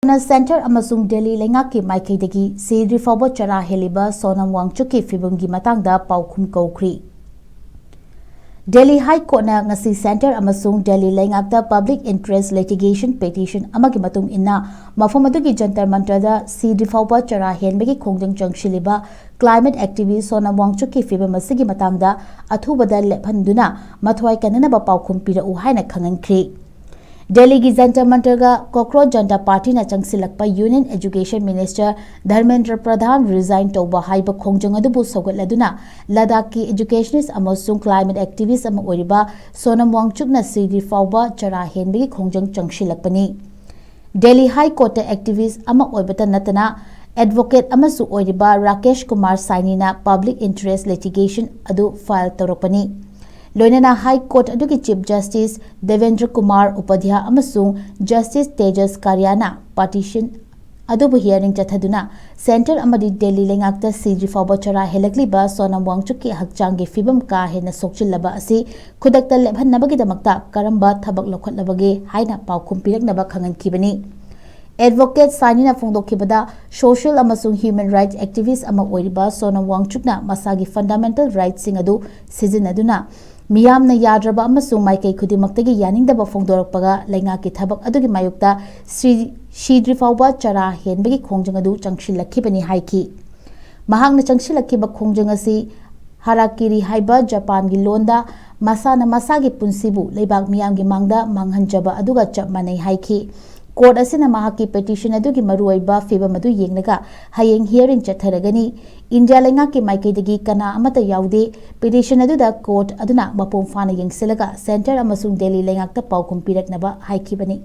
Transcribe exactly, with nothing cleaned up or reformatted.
ꯅ ꯁꯦꯟꯇꯔ ꯑꯃꯁꯨꯡ ꯗꯦꯜꯂꯤ ꯂꯩꯉꯥꯛꯀꯤ ꯃꯥꯏꯀꯩꯗꯒꯤ ꯁꯤꯗ꯭ꯔꯤ ꯐꯥꯎꯕ ꯆꯔꯥ ꯍꯦꯜꯂꯤꯕ ꯁꯣꯅꯝ ꯋꯥꯡꯆꯨꯛꯀꯤ ꯐꯤꯕꯝꯒꯤ ꯃꯇꯥꯡꯗ ꯄꯥꯎꯈꯨꯝ ꯀꯧꯈ꯭ꯔꯤ꯫ ꯗꯦꯜꯂꯤ ꯍꯥꯏ ꯀꯣꯔꯠꯅ ꯉꯁꯤ ꯁꯦꯟꯇꯔ ꯑꯃꯁꯨꯡ Delhi ꯂꯩꯉꯥꯛꯇ public interest litigation petition ꯑꯃꯒꯤ ꯃꯇꯨꯡ ꯏꯟꯅ ꯃꯐꯝ ꯑꯗꯨꯒꯤ ꯖꯟꯇꯔ ꯃꯟꯇꯔꯗ ꯁꯤꯗ꯭ꯔꯤ ꯐꯥꯎꯕ ꯆꯔꯥ ꯍꯦꯟꯕꯒꯤ ꯈꯣꯡꯖꯪ ꯆꯪꯁꯤꯜꯂꯤꯕ climate activist ꯁꯣꯅꯝ ꯋꯥꯡꯆꯨꯛꯀꯤ ꯐꯤꯕꯝ ꯑꯁꯤꯒꯤ ꯃꯇꯥꯡꯗ ꯑꯊꯨꯕꯗ ꯂꯦꯞꯍꯟꯗꯨꯅ ꯃꯊ꯭ꯋꯥꯏ ꯀꯟꯅꯅꯕ ꯄꯥꯎꯈꯨꯝ ꯄꯤꯔꯛꯎ ꯍꯥꯏꯅ ꯈꯪꯍꯟꯈ꯭ꯔꯤ꯫ ꯗꯦꯜꯂꯤꯒꯤ ꯖꯟꯇꯔ ꯃꯟꯇꯔꯒ ꯀꯣꯀ꯭ꯔꯣꯆ ꯖꯟꯇꯥ ꯄꯥꯔꯇꯤꯅ ꯆꯪꯁꯤꯜꯂꯛꯄ Union Education Minister Dharmendra Pradhan resign ꯇꯧꯕ ꯍꯥꯏꯕ ꯈꯣꯡꯖꯪ ꯑꯗꯨꯕꯨ ꯁꯧꯒꯠꯂꯗꯨꯅ ꯂꯗꯥꯈꯀꯤ educationist ꯑꯃꯁꯨꯡ climate activist ꯑꯃ ꯑꯣꯏꯔꯤꯕ ꯁꯣꯅꯝ ꯋꯥꯡꯆꯨꯛꯅ ꯁꯤꯗ꯭ꯔꯤ ꯐꯥꯎꯕ ꯆꯔꯥ ꯍꯦꯟꯕꯒꯤ ꯈꯣꯡꯖꯪ ꯆꯪꯁꯤꯜꯂꯛꯄꯅꯤ꯫ ꯗꯦꯜꯂꯤ ꯍꯥꯏ ꯀꯣꯔꯠꯇ activist ꯑꯃ ꯑꯣꯏꯕꯇ ꯅꯠꯇꯅ advocate ꯑꯃꯁꯨ ꯑꯣꯏꯔꯤꯕ Rakesh Kumar ꯁꯥꯏꯅꯤꯅ public interest litigation ꯑꯗꯨ file ꯇꯧꯔꯛꯄꯅꯤ꯫ ꯂꯣꯏꯅꯅ ꯍꯥꯏ ꯀꯣꯔꯠ ꯑꯗꯨꯒꯤ Chief Justice ꯗꯦꯕꯦꯟꯗ꯭ꯔ ꯀꯨꯃꯥꯔ ꯎꯄꯥꯙ꯭ꯌꯥ ꯑꯃꯁꯨꯡ Justice ꯇꯦꯖꯁ ꯀꯥꯔꯤꯌꯥꯅ petition ꯑꯗꯨꯕꯨ hearing ꯆꯠꯊꯗꯨꯅ ꯁꯦꯟꯇꯔ ꯑꯃꯗꯤ ꯗꯦꯜꯂꯤ ꯂꯩꯉꯥꯛꯇ ꯁꯤꯗ꯭ꯔꯤ ꯐꯥꯎꯕ ꯆꯔꯥ ꯍꯦꯜꯂꯛꯂꯤꯕ ꯁꯣꯅꯝ ꯋꯥꯡꯆꯨꯛꯀꯤ ꯍꯛꯆꯥꯡꯒꯤ ꯐꯤꯕꯝ ꯀꯥ ꯍꯦꯟꯅ ꯁꯣꯛꯆꯤꯜꯂꯕ ꯑꯁꯤ ꯈꯨꯗꯛꯇ ꯂꯦꯞꯍꯟꯅꯕꯒꯤꯗꯃꯛꯇ ꯀꯔꯝꯕ ꯊꯕꯛ ꯂꯧꯈꯠꯂꯕꯒꯦ ꯍꯥꯏꯅ ꯄꯥꯎꯈꯨꯝ ꯄꯤꯔꯛꯅꯕ ꯈꯪꯍꯟꯈꯤꯕꯅꯤ꯫ Advocate ꯁꯥꯏꯅꯤꯅ ꯐꯣꯡꯗꯣꯛꯈꯤꯕꯗ social ꯑꯃꯁꯨꯡ human rights activist ꯑꯃ ꯑꯣꯏꯔꯤꯕ ꯁꯣꯅꯝ ꯋꯥꯡꯆꯨꯛꯅ ꯃꯁꯥꯒꯤ fundamental rightꯁꯤꯡ ꯑꯗꯨ ꯁꯤꯖꯤꯟꯅꯗꯨꯅ ꯃꯤꯌꯥꯝꯅ ꯌꯥꯗ꯭ꯔꯕ ꯑꯃꯁꯨꯡ ꯃꯥꯏꯀꯩ ꯈꯨꯗꯤꯡꯃꯛꯇꯒꯤ ꯌꯥꯅꯤꯡꯗꯕ ꯐꯣꯡꯗꯣꯔꯛꯄꯒ ꯂꯩꯉꯥꯛꯀꯤ ꯊꯕꯛ ꯑꯗꯨꯒꯤ ꯃꯥꯌꯣꯛꯇ ꯁ꯭ꯔꯤ ꯁꯤꯗ꯭ꯔꯤ ꯐꯥꯎꯕ ꯆꯔꯥ ꯍꯦꯟꯕꯒꯤ ꯈꯣꯡꯖꯪ ꯑꯗꯨ ꯆꯪꯁꯤꯜꯂꯛꯈꯤꯕꯅꯤ ꯍꯥꯏꯈꯤ꯫ ꯃꯍꯥꯛꯅ ꯆꯪꯁꯤꯜꯂꯛꯈꯤꯕ ꯈꯣꯡꯖꯪ ꯑꯁꯤ ꯍꯥꯔꯥꯀꯤꯔꯤ ꯍꯥꯏꯕ ꯖꯄꯥꯟꯒꯤ ꯂꯣꯟꯗ ꯃꯁꯥꯅ ꯃꯁꯥꯒꯤ ꯄꯨꯟꯁꯤꯕꯨ ꯂꯩꯕꯥꯛ ꯃꯤꯌꯥꯝꯒꯤ ꯃꯥꯡꯗ ꯃꯥꯡꯍꯟꯖꯕ ꯑꯗꯨꯒ ꯆꯞ ꯃꯥꯟꯅꯩ ꯍꯥꯏꯈꯤ꯫ ꯀꯣꯔꯠ ꯑꯁꯤꯅ ꯃꯍꯥꯛꯀꯤ petition ꯑꯗꯨꯒꯤ ꯃꯔꯨꯑꯣꯏꯕ ꯐꯤꯕꯝ ꯑꯗꯨ ꯌꯦꯡꯂꯒ ꯍꯌꯦꯡ hearing ꯆꯠꯊꯔꯒꯅꯤ꯫ ꯏꯟꯗꯤꯌꯥ ꯂꯩꯉꯥꯛꯀꯤ ꯃꯥꯏꯀꯩꯗꯒꯤ ꯀꯅꯥ ꯑꯃꯠꯇ ꯌꯥꯎꯗꯦ꯫ Petition ꯑꯗꯨꯗ ꯀꯣꯔꯠ ꯑꯗꯨꯅ ꯃꯄꯨꯡ ꯐꯥꯅ ꯌꯦꯡꯁꯤꯜꯂꯒ ꯁꯦꯟꯇꯔ ꯑꯃꯁꯨꯡ ꯗꯦꯜꯂꯤ ꯂꯩꯉꯥꯛꯇ ꯄꯥꯎꯈꯨꯝ ꯄꯤꯔꯛꯅꯕ ꯍꯥꯏꯈꯤꯕꯅꯤ꯫